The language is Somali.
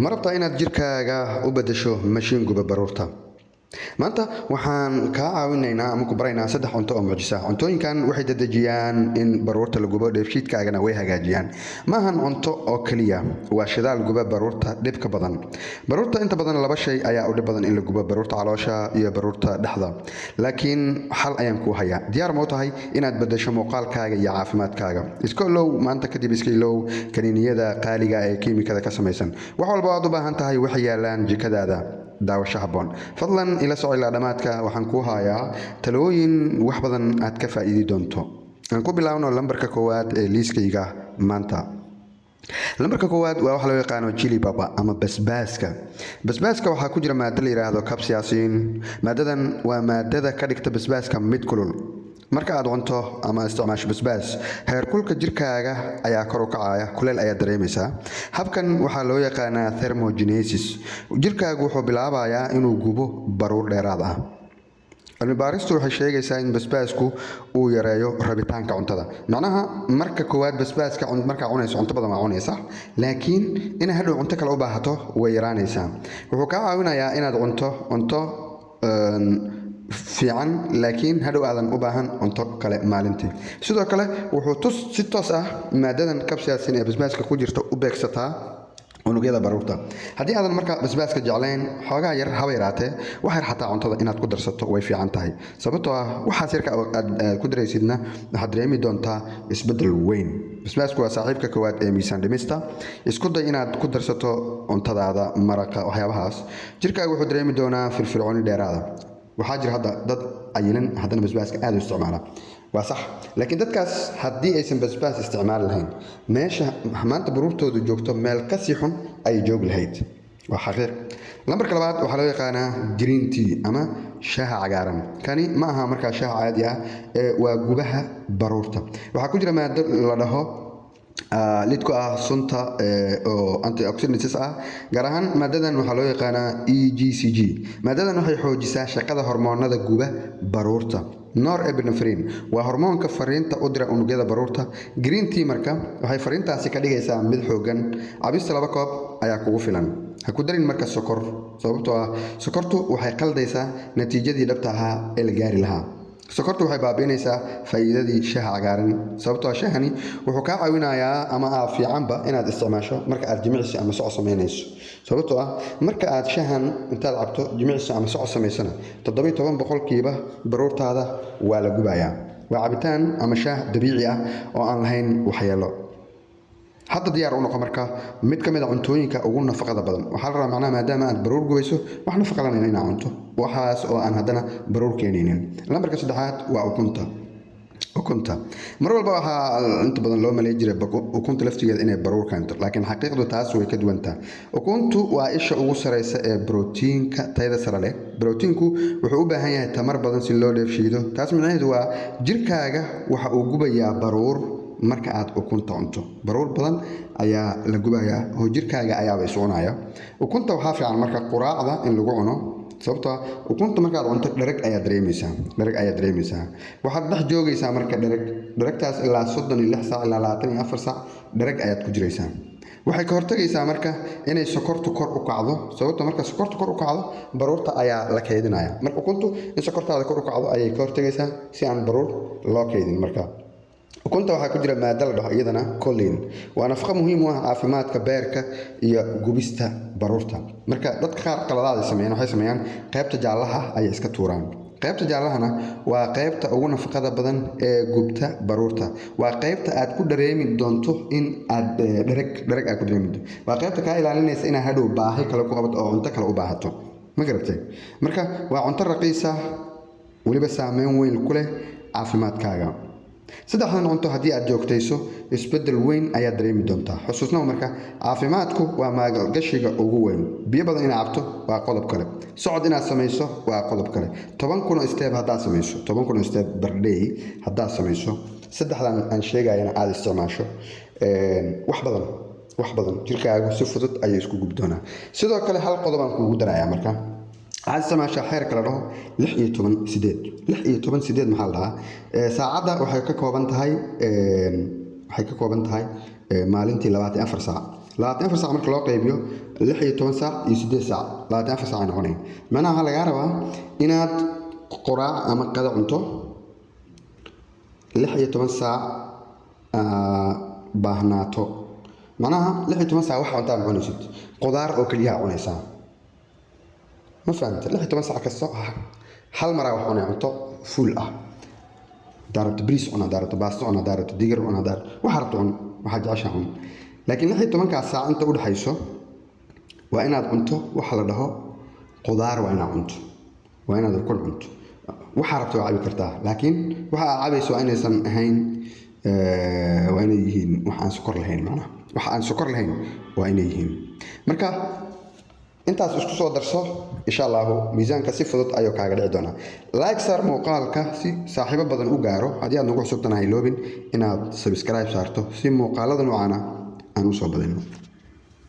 Ma rabtaa inaad jirkaaga u beddesho mashiin guba baruurta? Maanta waxaan kaa caawinaynaa ama ku baraynaa saddex cunto oo mucjisa. Cuntooyinkan waxay dedejiyaan in baruurta la gubo, dheefshiidkaagana way hagaajiyaan. Ma ahan cunto oo keliya, waa shidaal guba baruurta dhibka badan. Baruurta inta badan laba shay ayaa u dhib badan in la gubo: baruurta caloosha iyo baruurta dhexda. Laakiin xal ayaan kuu hayaa. Diyaar ma u tahay inaad beddesho muuqaalkaaga iyo caafimaadkaaga? Iska ilow maanta kadib, iska ilow kaniiniyada qaaliga ee kiimikada ka samaysan. Wax walba aad u baahan tahay waxay yaalaan jikadaada. Daawasho habboon. Fadlan ila soco ilaa dhammaadka. Waxaan kuu hayaa talooyin wax badan aad ka faa'iidi doonto. Aan ku bilaabno lambarka koowaad ee liiskayga maanta. Lambarka koowaad waa waxa loo yaqaano chili pepper ama basbaaska. Basbaaska waxaa ku jira maado la yidhaahdo capsaicin. Maadadan waa maadada ka dhigta basbaaska mid kulul. Marka aad cunto ama isticmaasho basbaas, heerkulka jirkaaga ayaa kor u kacaya, kuleyl ayaad dareemaysaa. Habkan waxaa loo yaqaanaa thermogenesis. Jirkaagu wuxuu bilaabayaa inuu gubo baruur dheeraad ah. Cilmi baaristu waxay sheegaysaa in basbaasku uu yareeyo rabitaanka cuntada. Macnaha, marka koowaad basbaaska markaa cunayso, cunto badan waa cunaysa, laakiin inaad hadhow cunto kale u baahato way yaraanaysaa. Wuxuu kaa caawinayaa inaad cunto cunto fiican, laakiin hadhow aadan u baahan cunto kale maalintii. Sidoo kale wuxuu tus si toos ah maadadan capsaicin ee basbaaska ku jirta u beegsataa unugyada baruurta. Haddii aadan marka basbaaska jeclayn, xoogaa yar haba yaraatee, wax yar xataa cuntada inaad ku darsato way fiican tahay, sababtoo ah waxaas yarka aad ku daraysidna waxaad dareemi doontaa isbeddel weyn. Basbaasku waa saaxiibka koowaad ee miisaan dhimista. Isku day inaad ku darsato cuntadaada, maraqa, waxyaabahaas. Jirkaaga wuxuu dareemi doonaa firfircooni dheeraada. Waxaa jira hadda dad cayilan, haddana basbaaska aad u isticmaala. Waa sax, laakiin dadkaas haddii aysan basbaas isticmaali lahayn, meesha maanta baruurtoodu joogto meel kasii xun ayay joogi lahayd. Waa xaqiiq. Lambarka labaad waxaa loo yaqaanaa green tea ama shaaha cagaaran. Kani ma aha markaa shaaha caadi ah ee waa gubaha baruurta. Waxaa ku jira maado la dhaho lid ku ah sunta oo antioxidants ah. Gaar ahaan maadadan waxaa loo yaqaanaa EGCG. Maadadan waxay xoojisaa shaqada hormoonada guba baruurta. Norepinephrine waa hormoonka fariinta u dira unugyada baruurta. Green tea marka waxay fariintaasi ka dhigaysaa mid xoogan. Cabista 2 koob ayaa kugu filan. Ha ku darin marka sokor, sababtoo ah sokortu waxay qaldaysaa natiijadii dhabta ahaa ee la gaari lahaa. Sokortu waxay baabi'inaysaa faa'iidadii shaaha cagaaran, sababtoo ah shaahani wuxuu kaa caawinayaa ama aa fiicanba inaad isticmaasho marka aad jimicsi ama socod samaynayso, sababtoo ah marka aad shahan intaad cabto jimicsi ama socod samaysana, 17% baruurtaada waa la gubayaa. Waa cabitaan ama shaah dabiici ah oo aan lahayn waxyeelo. Hadda diyaar u noqo marka mid ka mid a cuntooyinka ugu nafaqada badan. Waxaa la rabaa macnaha, maadaama aad baruur gubayso, wax nafaqa lanayn inaad cunto, waxaas oo aan haddana baruur keenaynin. Lambarka saddexaad waa ukunta. Ukunta mar walba waxaa inta badan loo malay jiray ukunta laftigeeda inay baruur keento, laakiin xaqiiqdu taas way ka duwantaa. Ukuntu waa isha ugu sareysa ee borotiinka tayada sare leh. Borotiinku wuxuu u baahan yahay tamar badan si loo dheefshiido. Taas micnaheedu waa jirkaaga waxa uu gubayaa baruur. Marka aad ukunta cunto, baruur badan ayaa la gubayaa oo jirkaaga ayaaba is cunaya. Ukunta waxaa fiican marka quraacda in lagu cuno, sababtoo ah ukunta markaad cunto dhereg ayaa dareemaysaa, dhereg ayaa dareemaysaa. Waxaad dhex joogaysaa marka dhereg, dheregtaas ilaa 36 saac ilaa 24 saac dhereg ayaad ku jiraysaa. Waxay ka hortagaysaa marka inay sokortu kor u kacdo, sababto marka sokortu kor u kacdo, baruurta ayaa la kaydinaya. Marka ukuntu in sokortaada kor u kacdo ayay ka hortagaysaa, si aan baruur loo kaydin. Marka ukunta waxaa ku jira maado la dhaho iyadana choline. Waa nafaqo muhiim u ah caafimaadka beerka iyo gubista baruurta. Marka dadka qaar qaladaad ay sameeyaan, waxay sameeyaan qaybta jaallaha ayay iska tuuraan. Qaybta jaallahana waa qaybta ugu nafaqada badan ee gubta baruurta. Waa qaybta aad ku dareemi doonto in aad dhereg, dhereg aad ku dareemi doonto. Waa qaybta kaa ilaalinaysa inaad hadhow baahi kale ku qabato oo cunto kale u baahato. Ma garatay? Marka waa cunto raqiisa, weliba saameyn weyn ku leh caafimaadkaaga. Saddexdan cunto haddii aad joogtayso, isbeddel weyn ayaad dareemi doontaa. Xusuusnaw marka, caafimaadku waa maalgashiga ugu weyn. Biyo badan inaad cabto waa qodob kale. Socod inaad samayso waa qodob kale. 10,000 oo step haddaad samayso, 10,000 oo step per day haddaad samayso, saddexdan aan sheegayana aad isticmaasho, wax badan, wax badan jirkaagu si fudud ayay isku gubi doonaa. Sidoo kale hal qodob aan kuugu darayaa. Marka waxaad isticmaashaa xeerka la dhaho 16:8. 16:8 maxaa la dhahaa? Saacadda waxay ka kooban tahay maalintii 24 saac. 24 saac marka loo qaybiyo 16 saac iyo 8 saac, 24 saac ay noqonaya. Macnaha waxaa lagaa rabaa inaad quraac ama qada cunto 16 saac baahnaato. Macnaha 16 saac wax cuntaa ma cunaysid, qudaar oo keliyaha cunaysaa. Ma fahamta? 16 saac kasta hal maraa wax cunay, cunto full ah. Hadaa rabto bariis cun, hadaa rabto baasto cun, hadaa rabto digir cun, hadaa waxaa rabto cun, waxaa jeceshaa cun. Laakiin 16-kaas saac inta udhexayso waa inaad cunto waxa la dhaho qudaar, waa inaad cunto, waa inaad ukun cunto. Waxaa rabto waa cabi kartaa, laakiin waxa aad cabayso waa inaysan ahayn, waa inay yihiin wax aan sokor lahayn. Macnaha wax aan sokor lahayn waa inay yihiin. Marka intaas isku soo darso, insha Allahu miisaanka si fudud ayuu kaaga dhici doonaa. Like saar muuqaalka si saaxiibo badan u gaaro. Haddii aad nagu cusubtana, ha iloobin inaad subscribe saarto si muuqaalada noocaana aan usoo badino.